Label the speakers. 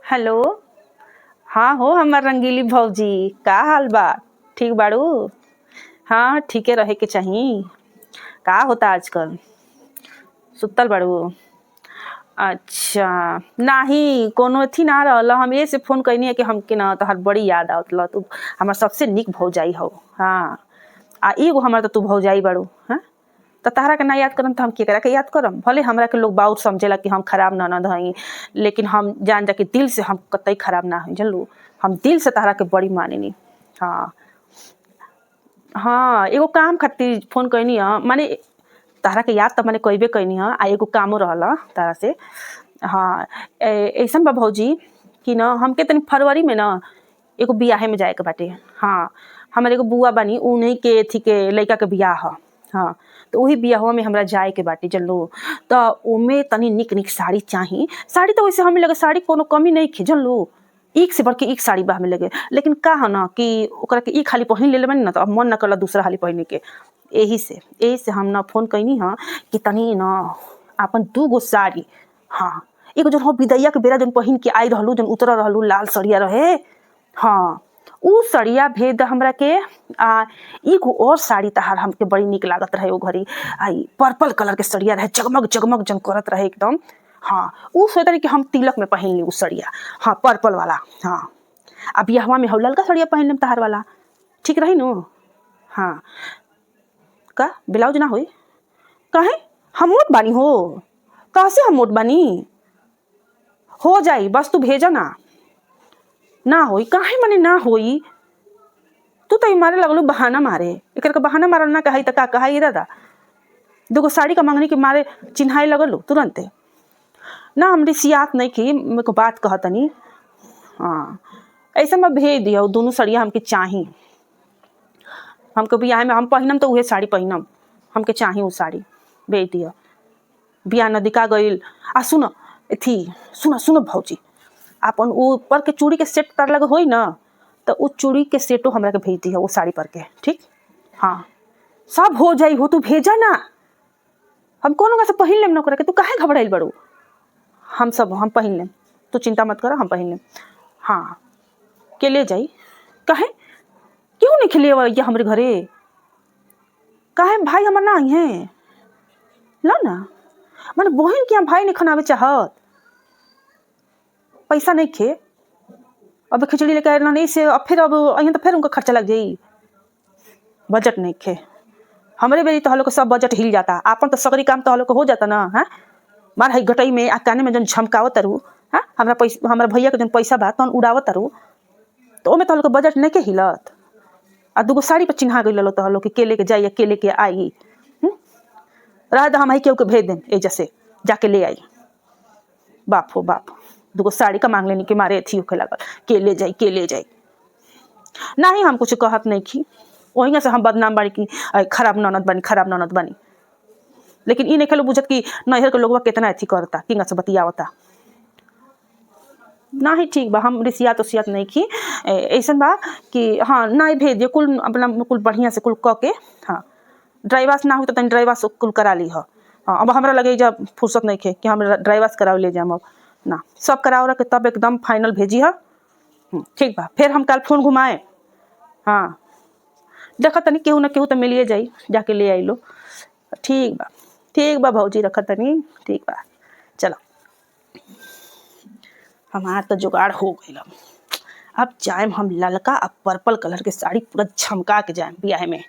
Speaker 1: Hello. हाँ हो हमर रंगीली भौजी, का हाल बा? ठीक बाड़ू? हाँ, ठीके रहे के चाही। का होता आजकल? सुतल बाड़ू? अच्छा, नाही कोनो अथी ना रहल। हम ए से फोन कइनी है कि हमके ना तोहार बड़ी याद आवत रह। तू हमर सबसे निक भौजाई हौ। हाँ, आ एगो हमर त तू भौजाई बाड़ू। हाँ, त तहरा के ना याद करम त हम केकरा के याद करम? भले हमरा के लोग बाउर समझेला कि हम खराब ननद हई, लेकिन हम जान जा कि दिल से हम कतई खराब ना हई, जानलू। हम दिल से तहरा के बड़ी मानेनी। हाँ हाँ, एगो काम खातिर फोन कइनी ह, माने तहरा के याद त माने कइबे कइनी ह, आ एगो कामो रहल ह तहरा से। हाँ, अइसन बा भौजी कि न हमके तनी फरवरी में न एगो बियाहे में जाए के बाटे। हाँ, हमर एगो बुआ बानी, उन्हीं के अथी के लइका के बियाह ह। हाँ, त ओही बियाहवा में हमरा जाए के बाटे, जनलू। त ओमे तनी निक निक साड़ी चाही। साड़ी त वैसे हमें लगे साड़ी के कोनो कमी नइखे, जनलू। एक से बढ़ के एक साड़ी बा हमें लगे, लेकिन का ह न कि ओकरा के एक हाली पहिन लेले बानी न त अब मन न करला दूसरा हाली पहिने के। एही से हम न फोन कइनी ह कि तनी न आपन 2 गो साड़ी, हाँ, एगो जौन हो बिदैया के बेरा जौन पहिन के आई रहलू, जौन उतरल रहलू, लाल सड़िया रहे, हाँ, उ सड़िया भेज द हमरा के। आ एगो और साड़ी तहार हमके बड़ी निक लागत रहे ओ घड़ी, आ ई पर्पल कलर के सड़िया रहे, जगमग जगमग जौन करत रहे एकदम। हाँ, उ सोचतनी कि हम तिलक में पहिन ली उ सड़िया, हाँ, पर्पल वाला। हाँ, आ बियाहवा में हौ ललका सड़िया पहिन लेम तहार वाला। ठीक रही नु? हाँ। का ब्लाउज ना होई? काहे, हम मोट बानी हो? कहसे हम मोट बानी? हो जाई, बस तू भेजा ना। ना होई काहे? माने ना होई? तू त ई मारे लगलू बहाना मारे। एकर के बहाना मारल ना कहाई त का कहाई दादा? दूगो साड़ी का मंगनी के मारे चिन्हाए लगलू तुरंते। ना, हम रिसियात नहीं की, मेरे को बात कहतनी। हाँ, ऐसे में भेज दियो, दोनों सड़िया हमके चाही। हमके बियाह में हम पहिनम त उहे साड़ी पहिनम, हमके चाही उ साड़ी, भेज दियो। बियाह नदिका गइल। आ सुन, अथी सुन सुन भौजी, आपन उ ऊपर के चूड़ी के सेट तार लगे होई न त उ चूड़ी के सेटो हमरा के भेज दिह उ साड़ी पर के। ठीक? हाँ, सब हो जाई हो, तू भेजा ना। हम कोनो से पहिन लेम न ओकरा के। तू काहे घबराइल बड़ू? हम सब हम पहिन लेम, तू चिंता मत कर, हम पहिन लेम। हाँ, के ले जाई? काहे, क्यों नहीं खेले ये हमरे घरे? काहे, भाई हमर ना आई है? लो ना, माने बहिन के यहाँ भाई नहीं खनावे चाहत? पैसा नहीं खे? अब खिचड़ी लेके आए नहीं से अब फिर अब अहियाँ तो फिर उनका खर्चा लग जाई। बजट नहीं खे? हमरे बेरी तो के सब बजट हिल जाता, आपन तो सगरी काम तो के हो जाता ना। हाँ, मार हई गटई में आ काने में जौन झमकावत तारू, हाँ, हमरा पैसा, हमरा भैया के जौन पैसा बा तौन उड़ावत तारू, तो ओमे तो के बजट नहीं के हिलत। आ दूगो साड़ी पर चिन्हा गइल लो तो के लेके जाई या के लेके आई। रह दो, हम ही केहू के भेज देम एजा से, जाके ले आई। बाप हो बाप, दूगो साड़ी का मांग लेनी के मारे अथी होखे लागल, के ले जाई, के ले जाई। नाही, हम कुछ कहत नहीं खी। वहीं से हम बदनाम बानी कि खराब ननद बानी, खराब ननद बानी, लेकिन ई नहीं खेलो बुझत कि नैहर के लोगवा केतना अथी करता, किंगा से बतियावता। नाही, ठीक बा, हम रिसियात उसियात नहीं खी। ऐसन बा कि हाँ, नहीं भेज दियो, कुल अपना कुल बढ़िया से कुल क के। हाँ, ड्राइवास ना हो तो तनी ड्राइवास कुल करा ली। हाँ, अब हमरा लगे जब फुर्सत नहीं खे कि हम ड्राइवास करावे ले जाम अब ना। सब करा उरा के तब एकदम फाइनल भेजी है। ठीक बा, फिर हम कल फोन घुमाए। हाँ, देखा तनी केहू ना केहू तो मिलिए जाई, जाके ले आई लो। ठीक बा, ठीक बा भौजी, रख तनी। ठीक बा, चलो, हमार तो जुगाड़ हो गइल। अब जाएम हम ललका आ पर्पल कलर के साड़ी पूरा झमका के जाएम बियाह में।